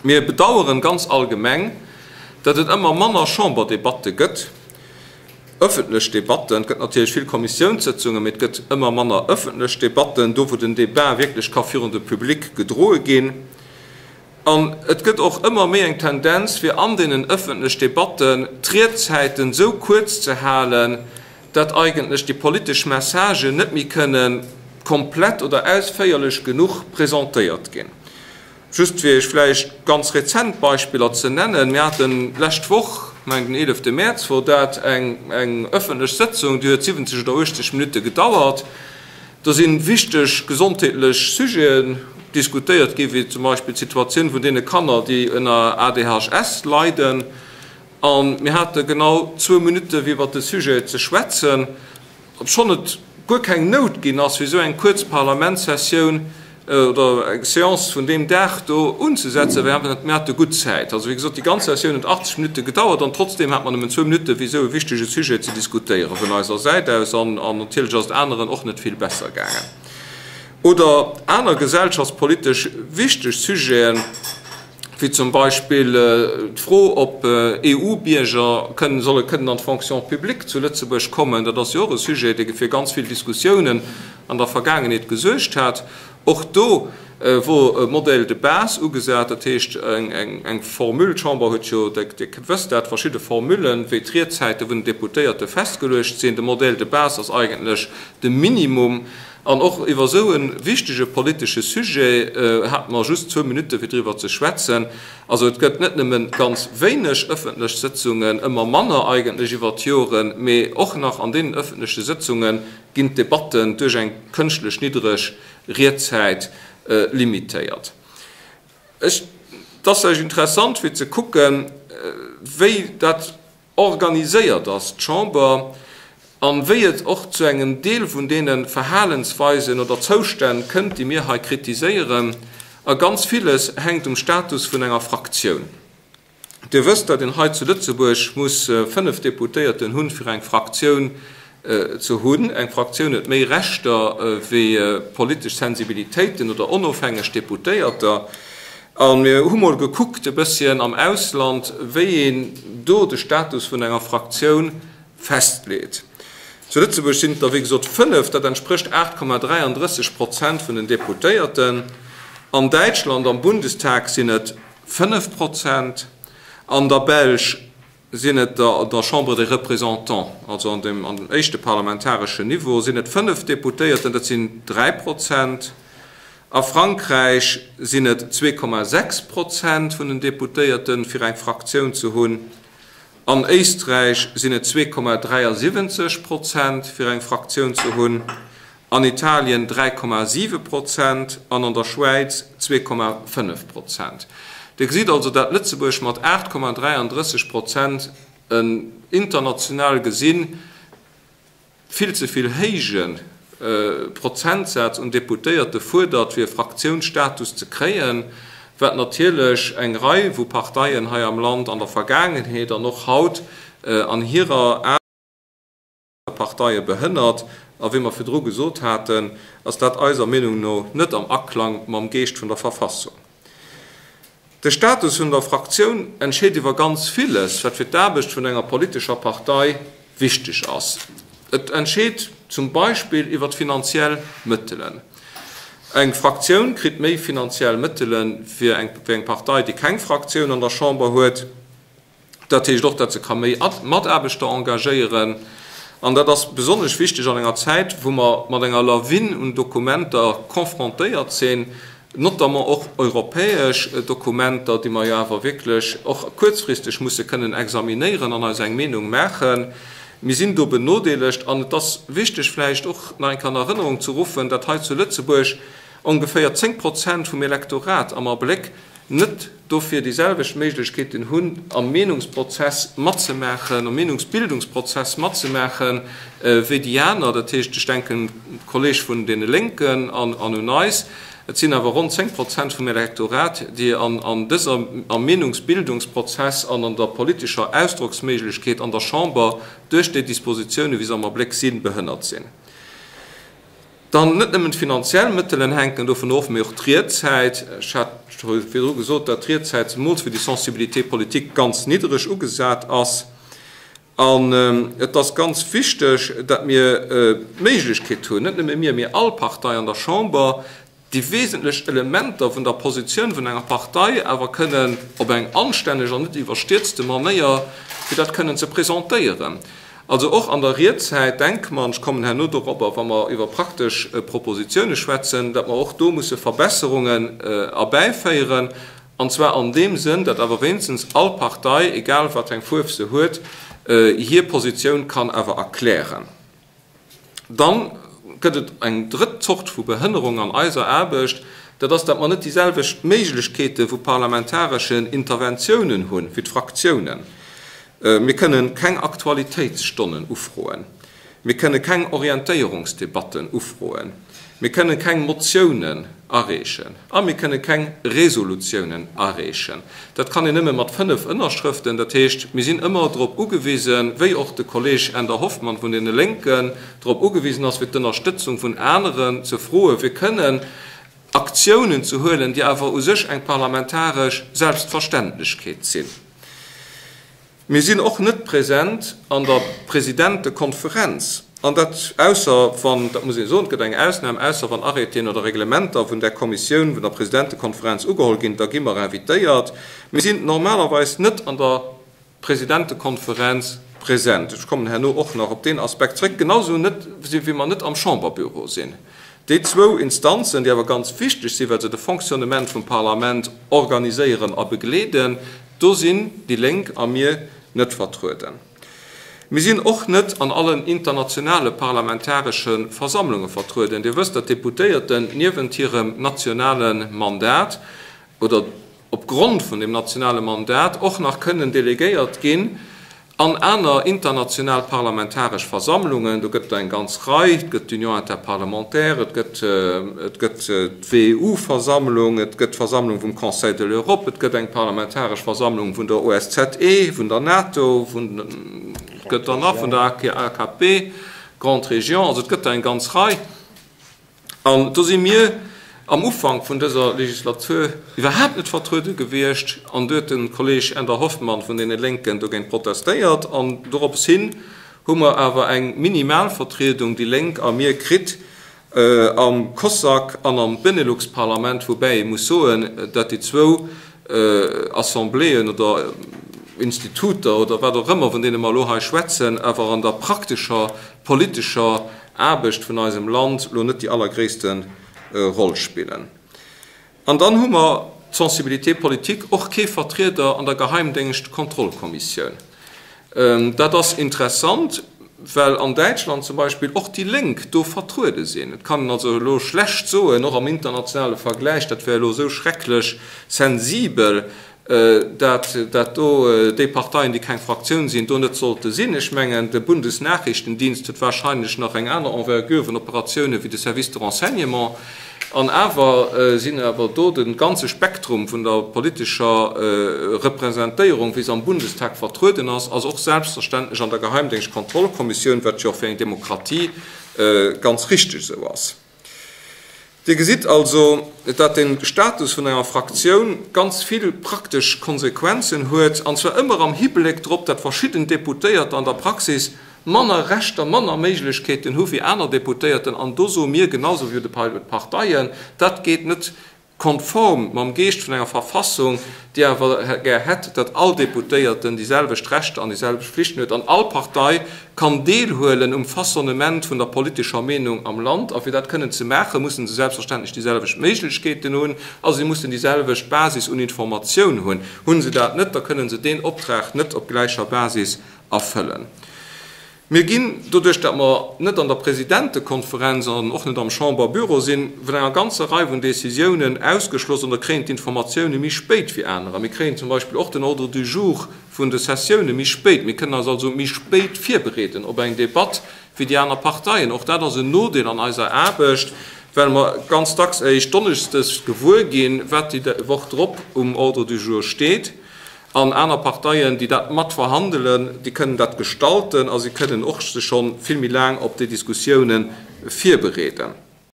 Mir bedaueren ganz allgemeng, datt et ëmmer manner Chamberdebatte gëtt, ëffentlech Debatten. Et gëtt natierlech vill Kommissiounssëtzungen, mee et gëtt ëmmer manner ëffentlech Debatten, do wou den Débat wierklech ka virun de Public gedroe ginn. An et gëtt och ëmmer méi eng Tendenz, fir an deenen ëffentlech Debatten d'Riedzäiten esou kuerz ze halen, datt eigentlech déi politesch Messagen net méi kënne komplett oder ausféierlech genuch presentéiert ginn. Just fir Iech vläicht ganz rezent Beispiller ze nennen, Mir haten d'lescht Woch, ech mengen den eelefte Mäerz wor dat, eng ëffentlech Sëtzung, déi huet 70 oder 80 Minutte gedauert. Do si wichteg gesondheetlech Sujeten diskutéiert gi wéi zum Beispill d'Situatioun vun deene Kanner, déi ënner ADHS leiden. A mir hate genau zwou Minutte fir iwwert de Sujet ze schwätzen. Obschonn et guer keng Nout ginn ass, fir esou eng kuerz Parlamentssessioun oder eng Séance vun deem Dag do unzesetzen, well mir hate gutt Zäit. Also, wéi gesot, déi ganz Sessioun huet 80 Minutte gedauert an trotzdeem hat mer nëmmen zwou Minutte fir esou e wichtege Sujet ze diskutéieren vun eiser Säit aus. An natierlech ass et aneren och net vill besser gaangen. Oder aner gesellschaftspolitesch wichteg Sujeten. wéi zum Beispill d'Fro, ob EU-Bierger kënnen, solle kënnen an d'Fonction publique zu Lëtzebuerg kommen. Dat ass jo och e Sujet, dee fir ganz vill Diskussiounen an der Vergaangenheet gesuergt hat. Och do wor e Modèle de base ugesat, dat heescht eng Formule, d'Chamber huet jo, Dir wësst dat, verschidde Formullen, wéi d'Riedzäite vun den Deputéierte festgeluecht sinn. De Modèle de base ass eigentlech de Minimum. An och iwwer esou e wichtege politesche Sujet hate mer just zwou Minutte fir driwwer ze schwätzen. Also et gëtt net nëmme ganz wéineg ëffentlech Sëtzungen, ëmmer manner eigentlech iwwer d'Joren, mee och nach an deenen ëffentleche Sëtzunge ginn d'Debatten duerch eng kënschtlech niddreg Riedzäit limitéiert. Ech, et ass vläicht interessant fir ze kucken, wéi dat organiséiert ass, d'Chamber, an wéi et och zu engem Deel vun deene Verhalensweisen oder Zoustänn kënnt, déi mir hei kritiséieren. A ganz villes hänkt um Status vun enger Fraktioun. Dir wësst, datt een hei zu Lëtzebuerg muss 5 Deputéierten hunn, fir eng Fraktioun ze hunn. Eng Fraktioun huet méi Rechter wéi politesch Sensibilitéiten oder onofhängeg Deputéierter. A mir hu mol gekuckt e bësschen am Ausland, wéi een do de Status vun enger Fraktioun festleet. Zu Lëtzebuerg sinn et der wéi gesot 5, dat entsprécht 8,33 Prozent vun den Deputéierten. An Däitschland am Bundestag sinn et 5 Prozent, an der Belsch sinn et der an der Chambre des Représentants, also an dem an dem éischte parlamentareschen Niveau, sinn et 5 Deputéierten, dat sinn 3 Prozent. A Frankräich sinn et 2,6 Prozent vun den Deputéierten, fir eng Fraktioun ze hunn. An Éisträich sinn et 2,73 Prozent, fir eng Fraktioun ze hunn. An Italien 3,7 Prozent an an der Schwäiz 2,5 Prozent. Dir gesitt also, dat Lëtzebuerg mat 8,33 Prozent en international gesinn vill ze vill héije Prozentsaz un Deputéierte fuerdert, fir e Fraktiounsstatus ze kréien, wat natierlech eng Rei vu Parteien hei am Land an der Vergaangenheet an och haut an hirer. Parteie behënnert. A wéi mer virdru gesot haten, ass dat eiser Meenung no net am Aklang mam Geescht vun der Verfassung. De Status vun der Fraktioun entscheet iwwer ganz villes, wat fir d'Aarbecht vun enger politescher Partei wichteg ass. Et entscheet zum Beispill iwwer d'finanziell Mëttelen. Eng Fraktioun kritt méi finanziell Mëttele wéi eng Partei, déi keng Fraktioun an der Chamber huet. Dat heescht och, datt se ka méi Mataarbechter engagéieren. An dat ass besonnesch wichteg an enger Zäit, wou mer mat enger Lawine un Dokumenter confrontéiert sinn, notamment och europäesch Dokumenter, déi mer jo awer wierklech och kuerzfristeg musse kënnen examinéieren an eis eng Meenung maachen. Mir sinn do benodeelegt. An et ass wichteg vläicht och nach eng Kéier an Erënnerung ze ruffen, datt hei zu Lëtzebuerg ongeféier 10 Prozent vum Elektorat am Abléck net dofir déi selwecht Méiglechkeeten hunn, am Meenungsprozess matzemaachen, am Meenungsbildungsprozess matzemaachen, wéi déi aner. Dat heescht, ech denken un d'Kolleeg vun deene Lénken an un eis. Et sinn awer ronn 10 Prozent vum Elektorat, déi an dëser, am Meenungsbildungsprozess an an der politescher Ausdrocksméiglechkeet an der Chamber duerch déi Dispositiounen, wéi se am Abléck sinn, behënnert sinn. Dann net nëmmen d'finanziell Mëttelen hänken dovun of, mee och d'Riedzäit. Ech hat scho virdru gesot, datt d'Riedzäit zemools fir déi Sensibilité politique ganz niddereg ugesat ass. An et ass ganz wichteg, datt mir d'Méiglechkeet hunn, net nëmme mir, mee all Partei an der Chamber, déi wesentlech Elementer vun der Positioun vun enger Partei awer kënnen op eng anstänneg an net iwwerstierzte Manéier, fir dat kënnen ze presentéieren. Also och an der Riedzäit, denke mer, an ech kommen herno dorobber, wa mer iwwer praktesch Propositione schwätzen, datt mer och do musse Verbesserungen erbäiféieren, an zwar an deem Sënn, datt awer wéinstens all Partei, egal wat fir eng Fuerf se huet, hir Positioun kann awer erklären. Dann gëtt et eng drëtt Zort vu Behënnerung an eiser Aarbecht, dat ass, datt mer net déi selwecht Méiglechkeete vu parlamentareschen Interventiounen hu wéi d'Fraktiounen. Mir kënnen keng Aktualitéitsstonnen ufroen, mir kënne keng Orientéierungsdebatten ufroen, mir kënnen keng Motiounen areechen a mir kënne keng Resolutiounen areechen. Dat kann een nëmme mat 5 Ënnerschrëften. Dat heescht, mir sinn ëmmer drop ugewisen, wéi och de Kolleg Änder Hoffmann vun deene Lénken drop ugewisen ass, fir d'Ënnerstëtzung vun aneren ze froen, fir kënnen Aktiounen ze huelen, déi awer u sech eng parlamentaresch Selbstverständlechkeet sinn. Mir sinn och net present an der Presidentekonferenz, an dat ausser wann, dat muss ee soen, et gëtt eng Ausnam, ausser wann Arrêtéen oder Reglementer vun där Kommissioun, vun der Presidentekonferenz ugeholl ginn, da gi mer invitéiert. Mir sinn normalerweis net an der Presidentekonferenz present. Ech kommen herno och nach op deen Aspekt zréck, genau sou net wéi mer net am Chamberbüro sinn. Déi zwou Instanzen, déi awer ganz wichteg sinn, well se de Fonctionnement vum Parlament organiséieren a begleeden, do sinn déi Lénk a mir net vertrueden. Mir sinn och net an allen internationale parlamentaresche Versammlunge vertrueden. Dir wësst, datt d'Deputéierten niewent hirem nationale Mandat oder op Grond vun dem nationale Mandat och nach kënnen delegéiert ginn an aner international parlamentaresch Versammlungen. Do gëtt et der eng ganz Rei. Et gëtt d'Union interparlementaire, et gëtt, et gëtt d'WEU-Versammlung, et gëtt d'Versammlung vum Conseil de l'Europe, et gëtt eng parlamentaresch Versammlung vun der OSZE, vun der NATO, vun, et gëtt der nach vun der AKP, Grande Région, also et gëtt der eng ganz Rei. An do si mir am Ufank vun dëser Legislatur iwwerhaapt net vertruede gewiescht. An du huet de Kolleg Änder Hoffmann vun deene Lénken dogéint protestéiert. An dorops hin hu mer awer eng minimal Vertriedung, déi Lénk a mir, kritt am COSAC an am Benelux-Parlament, woubäi ee muss soen, dat déi zwou Assembléeën oder Instituter oder wat och ëmmer, vun deene mer elo hei schwätzen, awer an der praktescher politescher Aarbecht vun eisem Land lo net déi allergréisste Roll spillen. An dann hu mer, d'Sensibilité politique, och kee Vertrieder an der Geheimdéngschtkontrollkommissioun. Dat ass interessant, well an Däitschland zum Beispill och déi Lénk do vertruede sinn. Et kann een also elo schlecht soen, och am internationale Vergläich, dat wär elo esou schrecklech sensibel, dat dat do déi Parteien, déi keng Fraktioun sinn, do net sollte sinn. Ech mengen, de Bundesnachrichtendienst huet wahrscheinlech nach eng aner Envergure vun Operatioune wéi de Service de renseignement. An awer sinn awer do de ganze Spektrum vun der politescher Representéierung, wéi se am Bundestag vertrueden ass, ass och selbstverständlech an der Geheimdéngschtkontrollkommissioun, wat jo och fir eng Demokratie ganz richteg esou ass. Dir gesitt also, dat de Status vun enger Fraktioun ganz vill praktesch Konsequenzen huet, an zwar ëmmer am Hibléck drop, dat verschidden Deputéierter an der Praxis manner Rechter, manner Méiglechkeeten hu wéi aner Deputéierten. An do soe mir, genau sou wéi de Parteien, dat geet net konform mam Geescht vun enger Verfassung, déi awer gär hätt, datt all Deputéierten déi selwecht Rechter an déi selwecht Flichten huet an all Partei kann deelhuelen um Façonnement vun der politescher Meenung am Land. A fir dat kënnen ze maachen, mussen se selbstverständlech déi selwecht Méiglechkeeten hunn a si mussen déi selwecht Basis un Informatioun hunn. Hunn se dat net, da kënnen se deen Optrag net op gläicher Basis erfëllen. Mir ginn, doduerch datt mer net an der Presidentekonferenz an och net am Chamberbüro sinn, vun enger ganzer Rei vun Décisiounen ausgeschloss oder kréien d'Informatioune méi spéit wéi anerer. Mir kréien zum Beispill och den Ordre du jour vun de Sessioune méi spéit. Mir kënnen eis also méi spéit virbereeden op eng Debatt wéi déi aner Parteien. Och dat ass en Nodeel an eiser Aarbecht, well mer ganz dacks eréischt donneschsdes gewuer ginn, wat déi Woch drop um Ordre du jour steet. An aner Parteien, déi dat mat verhandelen, déi kënnen dat gestalten a si kënnen och sech scho vill méi laang op déi Diskussiounen virbereeden.